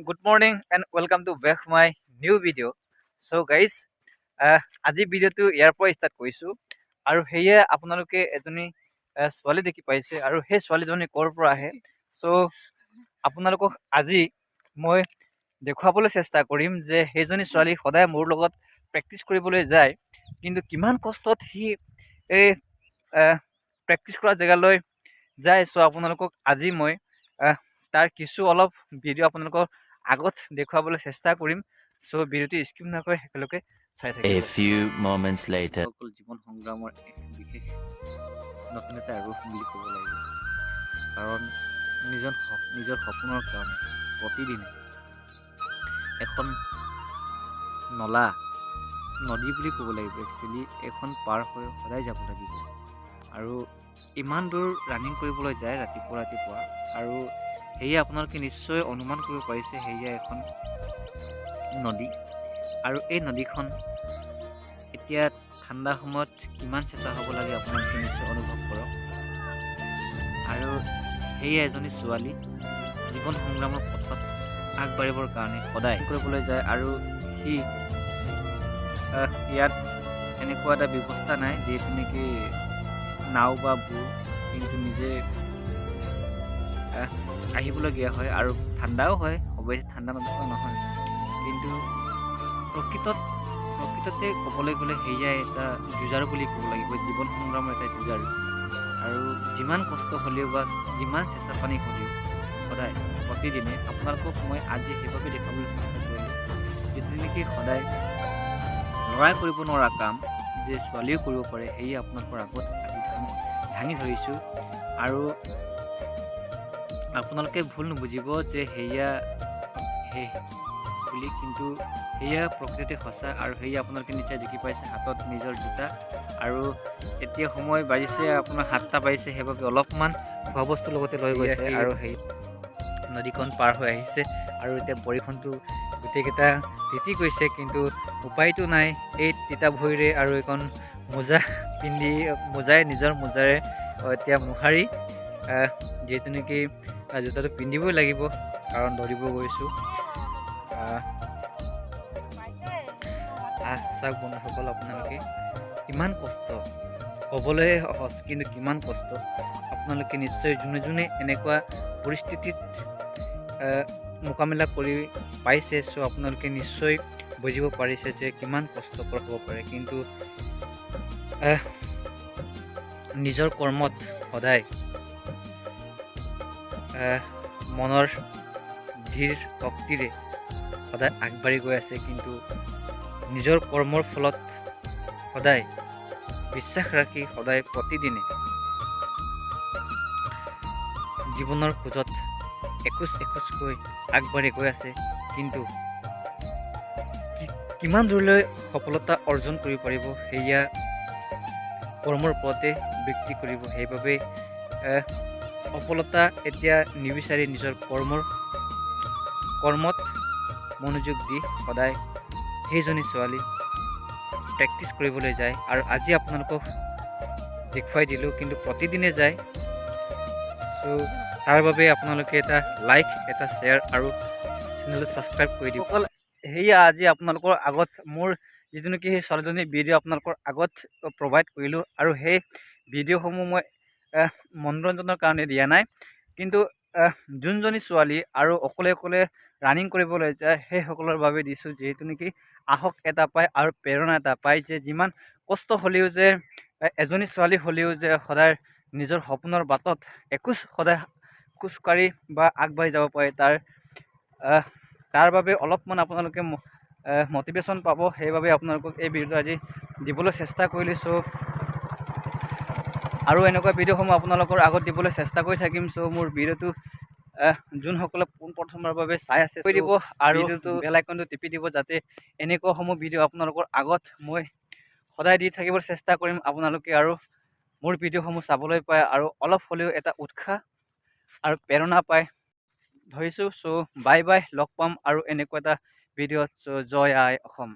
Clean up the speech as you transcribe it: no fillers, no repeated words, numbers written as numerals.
Good morning and welcome to back my new video. So guys, আজি ভিডিঅ'টো ইয়াৰ পৰা start কৰিছোঁ আৰু সেয়ে আপোনালোকে এজনী ছোৱালী দেখি পাইছে আৰু সেই ছোৱালীজনী ক'ৰ পৰা আহে, চ' আপোনালোকক আজি মই দেখুৱাবলৈ চেষ্টা কৰিম যে সেইজনী ছোৱালী সদায় মোৰ লগত প্ৰেক্টিচ কৰিবলৈ যায়, কিন্তু কিমান কষ্টত সি এই প্ৰেক্টিচ কৰা জেগালৈ যায়। চ' আপোনালোকক আজি মই তাৰ কিছু অলপ ভিডিঅ' আপোনালোকৰ আগত দেখুৱাবলৈ চেষ্টা কৰিম। চ' ভিডিঅ'টো স্কিপ নকৰি শেষলৈকে চাই থাকিব। A few moments later. সকল জীৱন সংগ্ৰামৰ এক বিশেষ নতুন এটা ৰূপ বুলি ক'ব লাগিব, কাৰণ নিজৰ সপোনৰ কাৰণে প্ৰতিদিনে এখন নলা, নদী বুলি ক'ব লাগিব একচুৱেলি, এখন পাৰ হৈ সদায় যাব লাগিব আৰু ইমান দূৰ ৰানিং কৰিবলৈ যায় ৰাতিপুৱা ৰাতিপুৱা। আৰু সেয়ে আপোনালোকে নিশ্চয় অনুমান কৰিব পাৰিছে, সেয়া এখন নদী আৰু এই নদীখন এতিয়া ঠাণ্ডা সময়ত কিমান চেঁচা হ'ব লাগে, আপোনালোকে নিশ্চয় অনুভৱ কৰক। আৰু সেয়ে এজনী ছোৱালী জীৱন সংগ্ৰামৰ পথত আগবাঢ়িবৰ কাৰণে সদায় কৰিবলৈ যায় আৰু সি ইয়াত এনেকুৱা এটা ব্যৱস্থা নাই যিহেতু নেকি নাও বা বুৰ, কিন্তু নিজে আহিবলগীয়া হয় আৰু ঠাণ্ডাও হয়। অৱশ্যে ঠাণ্ডা নথকা নহয়, কিন্তু প্ৰকৃততে ক'বলৈ গ'লে সেয়াই এটা যুঁজাৰু বুলি ক'ব লাগিব, জীৱন সংগ্ৰামৰ এটা যুঁজাৰু। আৰু যিমান কষ্ট হ'লেও বা যিমান চেঁচা পানী হ'লেও সদায় প্ৰতিদিনে আপোনালোকক মই আজি সেইবাবে দেখুৱাবলৈ চেষ্টা কৰিলোঁ, যিটো নেকি সদায় ল'ৰাই কৰিব নোৱাৰা কাম যে ছোৱালীয়েও কৰিব পাৰে, সেয়ে আপোনালোকৰ আগত আজি দাঙি ধৰিছোঁ। আৰু আপোনালোকে ভুল নুবুজিব যে সেয়া সেই বুলি, কিন্তু সেয়া প্ৰকৃততে সঁচা। আৰু সেয়া আপোনালোকে নিশ্চয় দেখি পাইছে হাতত নিজৰ জোতা। আৰু এতিয়া সময় বাজিছে আপোনাৰ 7টা বাজিছে, সেইবাবে অলপমান খোৱা বস্তুৰ লগতে লৈ গৈছে আৰু সেই নদীখন পাৰ হৈ আহিছে। আৰু এতিয়া ভৰিখনটো গোটেইকেইটা তিতি গৈছে, কিন্তু উপায়টো নাই। এই তিতা ভৰিৰে আৰু এইখন মোজা পিন্ধি, মোজাই নিজৰ মোজাৰে এতিয়া মোহাৰি, যিহেতু নেকি জোতাটো পিন্ধিবই লাগিব কাৰণ দৌৰিব গৈছোঁ। চাওক বন্ধুসকল, আপোনালোকে ইমান কষ্ট ক'বলৈ সহজ, কিন্তু কিমান কষ্ট আপোনালোকে নিশ্চয় যোনে যোনে এনেকুৱা পৰিস্থিতিত মোকাবিলা কৰি পাইছে, চ' আপোনালোকে নিশ্চয় বুজিব পাৰিছে যে কিমান কষ্টকৰ হ'ব পাৰে। কিন্তু নিজৰ কৰ্মত সদায় মনৰ ধীৰ শক্তিৰে সদায় আগবাঢ়ি গৈ আছে, কিন্তু নিজৰ কৰ্মৰ ফলত সদায় বিশ্বাস ৰাখি সদায় প্ৰতিদিনে জীৱনৰ খোজত এখোজ এখোজকৈ আগবাঢ়ি গৈ আছে। কিন্তু কিমান দূৰলৈ সফলতা অৰ্জন কৰিব পাৰিব, সেয়া কৰ্মৰ ওপৰতে ভিত্তি কৰিব। সেইবাবে সফলতা এতিয়া নিবিচাৰি নিজৰ কৰ্মত মনোযোগ দি সদায় সেইজনী ছোৱালী প্ৰেক্টিচ কৰিবলৈ যায়। আৰু আজি আপোনালোকক দেখুৱাই দিলোঁ, কিন্তু প্ৰতিদিনে যায়। চ' তাৰ বাবে আপোনালোকে এটা লাইক, এটা শ্বেয়াৰ আৰু চেনেলটো ছাবস্ক্ৰাইব কৰি দিব। অকল সেয়া আজি আপোনালোকৰ আগত মোৰ যিটো নেকি সেই ছোৱালীজনীৰ ভিডিঅ' আপোনালোকৰ আগত প্ৰভাইড কৰিলোঁ। আৰু সেই ভিডিঅ'সমূহ মই মনোৰঞ্জনৰ কাৰণে দিয়া নাই, কিন্তু যোনজনী ছোৱালী আৰু অকলে অকলে ৰানিং কৰিবলৈ যায়, সেইসকলৰ বাবে দিছোঁ, যিহেতু নেকি সাহস এটা পায় আৰু প্ৰেৰণা এটা পায় যে যিমান কষ্ট হ'লেও যে এজনী ছোৱালী হ'লেও যে সদায় নিজৰ সপোনৰ বাটত এখোজ সদায় খোজকাঢ়ি বা আগবাঢ়ি যাব পাৰে, তাৰ বাবে অলপমান আপোনালোকে মটিভেশ্যন পাব। সেইবাবে আপোনালোকক এই ভিডিঅ'টো আজি দিবলৈ চেষ্টা কৰিলোঁ। চ' আৰু এনেকুৱা ভিডিঅ'সমূহ আপোনালোকৰ আগত দিবলৈ চেষ্টা কৰি থাকিম। চ' মোৰ ভিডিঅ'টো যোনসকলে পোনপ্ৰথমবাৰৰ বাবে চাই আছে, কৰি দিব আৰু বেল আইকনটো টিপি দিব, যাতে এনেকুৱাসমূহ ভিডিঅ' আপোনালোকৰ আগত মই সদায় দি থাকিবলৈ চেষ্টা কৰিম। আপোনালোকে আৰু মোৰ ভিডিঅ'সমূহ চাবলৈ পায় আৰু অলপ হ'লেও এটা উৎসাহ আৰু প্ৰেৰণা পায় ধৰিছোঁ। চ' বাই বাই, লগ পাম আৰু এনেকুৱা এটা ভিডিঅ'ত। চ' জয় আই অসম।